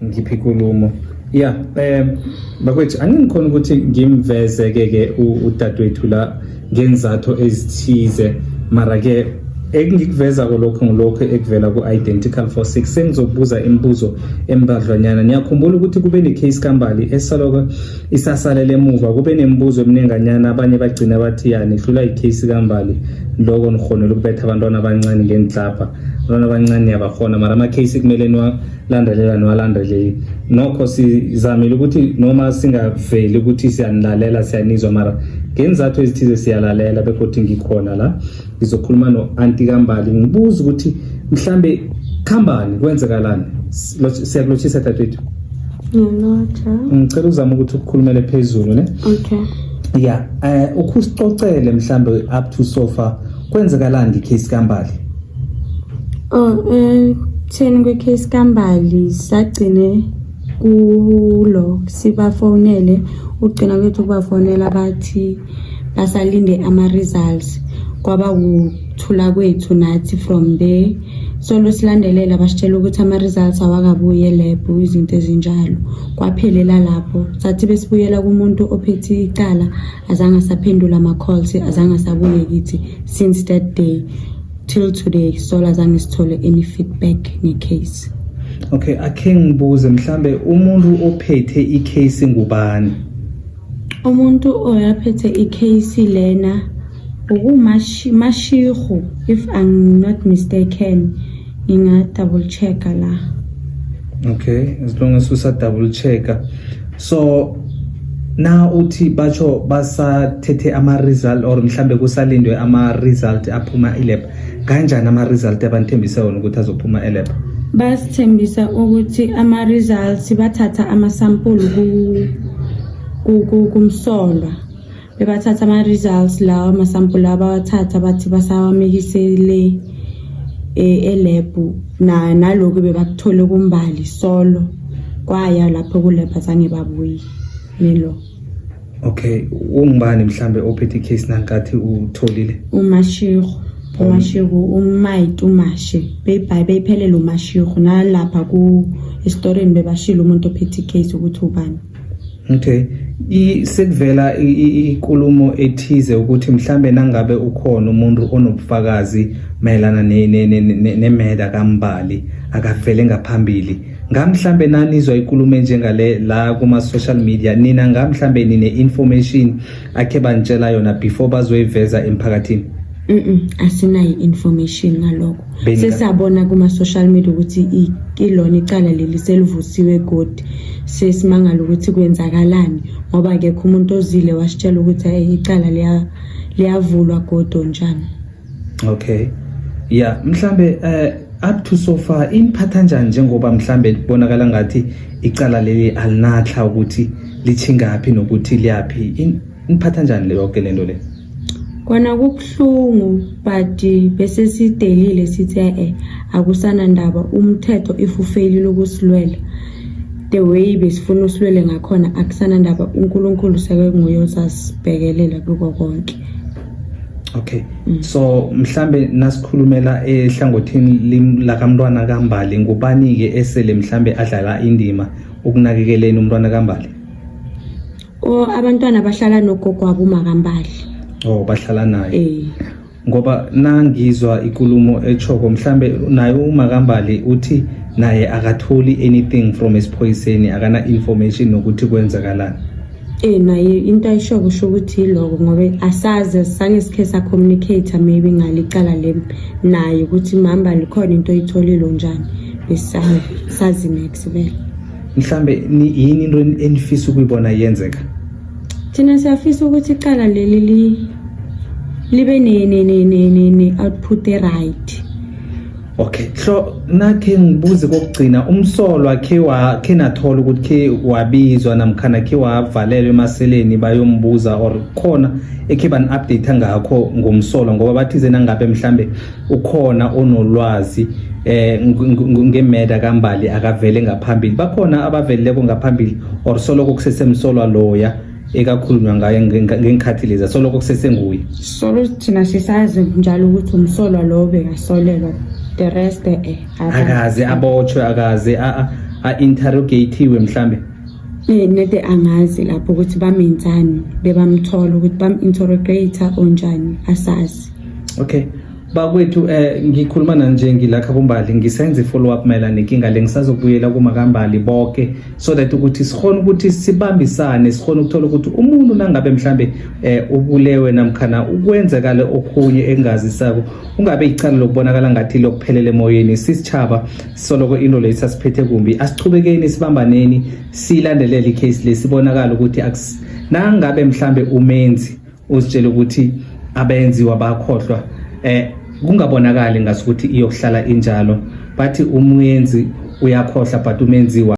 Ngiphi ikulumo. Yeah, bakwethu, angikhona ukuthi ngimveze ke ke udadewethu la ngenzatho ezithize, mara ke engikuveza kolokho ngilokho ekuvela ku-Identical 46. Sengizokubuza imibuzo embadlwanyana. Niyakhumbula ukuthi kube ne-case kaMbali esaloko isasalele emuva, kube nemibuzo emininganyana, abanye bagcina bathi ya, nihlula i-case kaMbali, loko nikhonela ukubetha abantwana abancane ngenhlapha, abantwana abancane niyabakhona, mara ama-case kumele niwalandelela, niwalandeleli. Nokho sizamile ukuthi noma singaveli ukuthi siyanilalela, siyanizwa, mara ngenzathu ezithize siyalalela, begodwa ngikhona la ngizokhuluma no-anti kaMbali, ngibuza ukuthi mhlambe khambani, kwenzekalani. Siyakulotshisa, dadewethu. Ngiyalotha. Ngicela uzame ukuthi ukukhulumele phezulu, ne? Okay. Ya, ukusicocele mhlambe up to so far kwenzekalani nge-case kaMbali? Oh, theni kwe-case kaMbali, sagcine kulo sibafonele, ugcina kwethu ukubafonela bathi basalinde ama-results, kwaba kuthula kwethu nathi from there. Solo silandelela, basitshela ukuthi ama-results awakabuyi e-lab, izinto ezinjalo. Kwaphelela lapho. Sathi besibuyela kumuntu ophethe icala, azange asaphendula ama-calls, azange asabuye kithi. Since that day till today, solo azange sithole any feedback nge-case. Okay, akhe ngibuze, mhlambe umuntu ophethe i-case ngubani? Umuntu oyaphethe i-case lena ukuMashihu, if I'm not mistaken. Nginga double checka la. Okay, as long as usa double checka. So na uthi batsho basathethe ama-result or mhlambe kusalindwe ama-result aphuma e-lab, kanjani ama-result abanithembise wona ukuthi azophuma e-lab? Basithembisa ukuthi ama-results, bathatha amasampulu kumsolwa, bebathatha ama-results lawa, amasampulu abawathatha, bathi basawamikisele e-lab na naloku bebakuthole kuMbali. Solo kwaya lapho ku-lab, azange babuye nelo. Okay, ungubani mhlambe ophethe i-case nankathi utholile? UMashigo, uMashigo, uMight uMashe, beyibhayi beyiphelele uMashigo. Nalapha ku esitorini bebashilo umuntu ophethe i-case ukuthi ubani. Okay, sekuvela inkulumo ethize ukuthi mhlambe nangabe ukhona umuntu onobufakazi mayelana ne-murder kaMbali, akavele ngaphambili. Ngamhlambe nanizwa inkulumo enjengale la kuma social media, nina ngamhlambe nine information akhe banitshela yona before bazoyiveza emphakathini? Asinayo information ngalokho. Sesabona kuma social media ukuthi ilona icala leli selivusiwe godi, sesimangala ukuthi kwenzakalani, ngoba akekho umuntu ozile wasitshela ukuthi hey, icala liyavulwa godo njani. Okay, yeah, mhlambe up to so far iniphatha njani, njengoba mhlambe kubonakala ngathi icala leli alinahla ukuthi lichingaphi nokuthi liyaphi? Iniphatha njani le yonke lento le? Kona kubuhlungu, but bese sidelile, sithi akusanandaba, umthetho if ufeyilile ukusilwela the way besifuna usilwele ngakhona, akusanandaba, uNkulunkulu seke nguye osasibhekelela kuko konke. Okay, so mhlambe nasikhulumela ehlangothini lakamntwana kaMbali, ngubani-ke esele mhlambe adlala indima ukunakekeleni umntwana kaMbali? O, abantwana bahlala nogogo wabo, uMakaMbali. Oh, bahlala naye? Eh. Ngoba nangizwa ikulumo echoko, mhlambe naye uMakambali uthi naye akatholi anything from esiphoyiseni, akana information nokuthi kwenzakalani. Eh, naye into ayisho kusho ukuthi yiloko, ngoba asazi, sange sikhe sa-communicate maybe ngalicala le naye ukuthi mamba likhona into oyitholile njani, besazi next vele. Mhlambe yini into enifisa ukuyibona yenzeka? Thina siyafisa ukuthi icala leli libe ne output e-right. Okay, hlo nakhe ngibuze kokugcina, umsolwa khe wa khe nathola ukuthi khe wabizwa namkhana khe wavalelwa emaseleni bayombuza, or khona ekhe bani update ngakho ngomsolwa? Ngoba bathize nangabe mhlambe ukhona onolwazi nge-murder kaMbali, akavele ngaphambili. Bakhona abaveleleko ngaphambili or soloko kusesemsolwa loya ekakhulunywa ngaye ngenkhathi leza, soloko kusesenguye? Solo thina sisazi njalo ukuthi umsolwa lo bekasolelwa, the rest akaze abotshwe, akaze A-interrogatiwe mhlambe? Nede angazi lapho ukuthi bamenzani, bebamthola ukuthi bam-interrogate onjani, asazi. Okay bakwethu, ngikhuluma nanje ngilakha kuMbali, ngisenza i-follow up mayelana nenkinga le. Ngisazokubuyela kumakambali bonke so that ukuthi sikhone ukuthi sibambisane, sikhone ukuthola ukuthi umuntu nangabe mhlambe ubulewe namkhana ukwenzekale okhunye engazisako, ungabe icala lokubonakala ngathi lokuphelela emoyeni. Sisitshaba soloko into leyo sasiphethe kumbi. Asichubekeni, sibambaneni, silandelele i-case le, sibonakala ukuthi nangabe mhlambe umenzi uzitshela ukuthi abenziwa bakhohlwa, kungabonakali ngasukuthi iyokuhlala injalo. Bathi umuyenzi uyakhohlwa, but umenziwa